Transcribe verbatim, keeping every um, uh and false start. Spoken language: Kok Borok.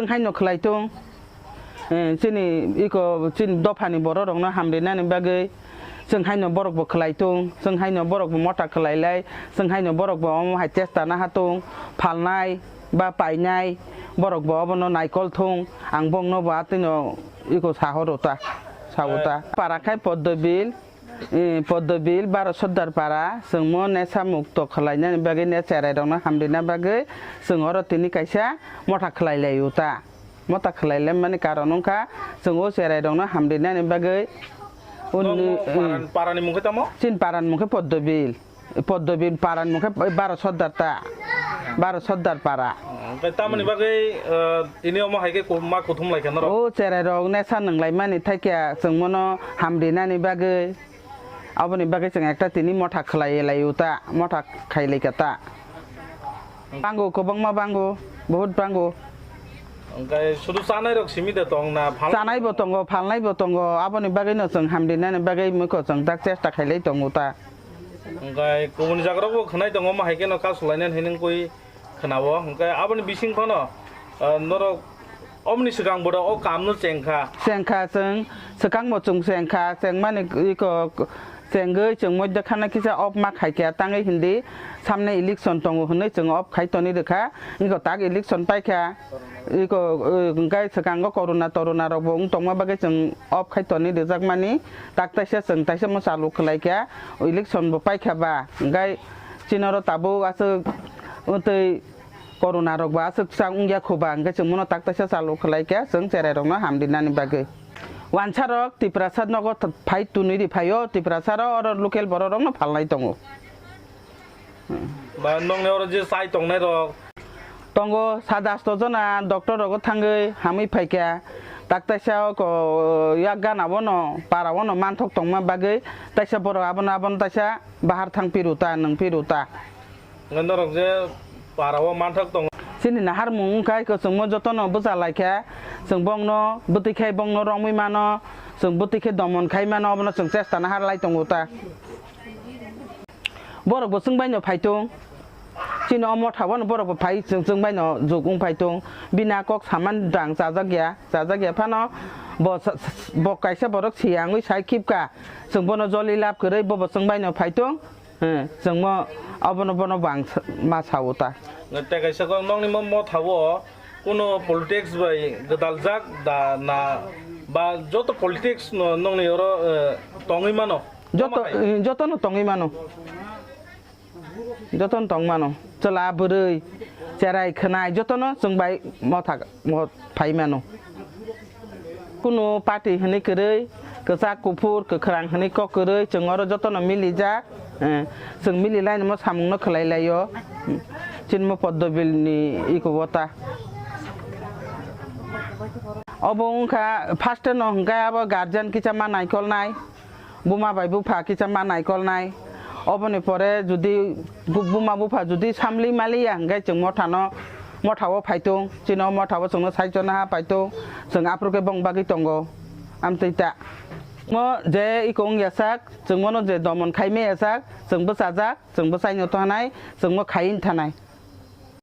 Haino khlai tung, eh, chini iko chini dophani borok rokno hamrinani bagwi chwng haino borok bo khlai tung, chwng haino borok bo motha khlai lai, chwng haino borok bo omo hai chesta naha tung, phalnai ba painai borok bo obono naikol thung, ang bongno bo atwino iko sahoro ta, sao ta. Para khai Poddobil, eh, Poddobil, Baro Sordar Para, chwngmo nesa mukto khlainani bagwi, ne cherai rokno hamrina bagwi chwng oro tini kaisa motha khlai laio ta. Motha khlai laimani karon wngkha chwng o cherai rokno hamrinani bagwi. Nokno, eh, paran-, parani mung khe tamo? Chini parani mung khe Poddobil. Poddobil parani mung khe Baro Sordar ta. Baro Sordar Para. Hwnkhe tamoni bagwi, eh, tini omo hai khe ku-, ma kuthum lai kha norok? O cherai rok nesa nwnglai mani thai khe chwng mono hamrinani bagwi. Aboni bagwi chwng ekta tini motha khlai laio ta, motha khai lai kha ta. Bango, kwbangma bango, bahut bango. Hwnkhe sudu chanai rok simi de tong na, phalnai? Chanai bo tongo, phalnai bo tongo, aboni bagwi no chwng hamrinani bagwi muikwthwng tak chesta khai lai tongo ta. Hwnkhe kubuni jaga rok bo khwnai tongo, omo hai khe no kasu lainani hinwi koi khwnao. Hwnkhe aboni bising phano, ah, norok omoni swkang bodo o kaam no chengkha. Chengkha chwng, swkang bo chwng chengkha, chengmani iko chengwi chwng moidya khana kisa off ma khaikha tangwi hindi samne election tongo hwnwi chwng off khai toni rwkha. Iko tak election paikha, iko, eh, hwnkhe swkango corona torona rok bo wng tongma bagwi chwng off khai toni rwjakmani tak taisa chwng taisa mo chalu khlaikha, election bo paikha ba hwnkhe chini oro tabuk aswk twi Corona rok ba aswk kisa wngya kho ba, hwnkhe chwng mono tak taisa chalu khlai khe chwng cherai rokno hamrinani bagwi. Wansa rok Tiprasa nogo th-, phai tunwi ri phaio, Tiprasa ro oro local borok rokno phalnai tongo. Ba nongni oro je chai tongnai rok? Tongo, sat asto jona doctor rogo thangwi hamwi phaikha, tak taisa o ko, yak gana bono, para bono manthok tongma bagwi, taisa borok abono, abono taisa bahar thang piru ta, nwng piru ta. Hwnkhe norok je para o manthok tongo. Chini naharmung wngkha, eko chwngmo jotono bwcha laikha, chwng bongno bwtwi khai bongno romwi mano, chwng bwtwi khe domon khai mano, obono chwng chesta nahar lai tongo ta. Borok bo chwng baino phai tongo, chini o motha bono borok bo phai chwng, chwng baino jug wng phai tongo, bini a kok saman dang chajak ya, chajak ya phano bo sa-, sa-, bo kaisa borok siyangwi sai khibka, chwng bono joli lab kwrwi bo bo chwng baino phai tongo. He, chwngmo abono bono bo ang sa-, ma sao ta. Tei kaisa kok nokni mo motha o kuno politics bai gwdaljak da na, ba joto politics no nokni oro, eh, tongwi mano? Joto, omo hai? Eh, jotono tongwi mano. Jotono tong mano. Chwla, bwrwi, cherai, khwnai jotono chwng bai motha mo phai mano. Kunu party hwnwi kwrwi, kwchak, kuphur, kwkhwrang hwnwi kok kwrwi, chwng oro jotono milijak, eh, chwng mililainimo samungno khwlai laio, chini mo Poddobilni iko o ta. Obo wngkha first no hwnkhe abo guardian kisa ma naikolnai. Buma bai bupha kisa ma naikolnai. Oboni pore jodi bu-, buma bupha jodi samli maliya hwnkhe chwng mothano, mothao phaitung, chini o mothao chwngno saichona ha paitung, chwng aphuru khe bong bagwi tongo. Amtwi ta. Mo je iko wngya sak, chwng mono je domon khai maya sak, chwng bwchajak, chwng bwchaino thanai, chwng mo khai thanai.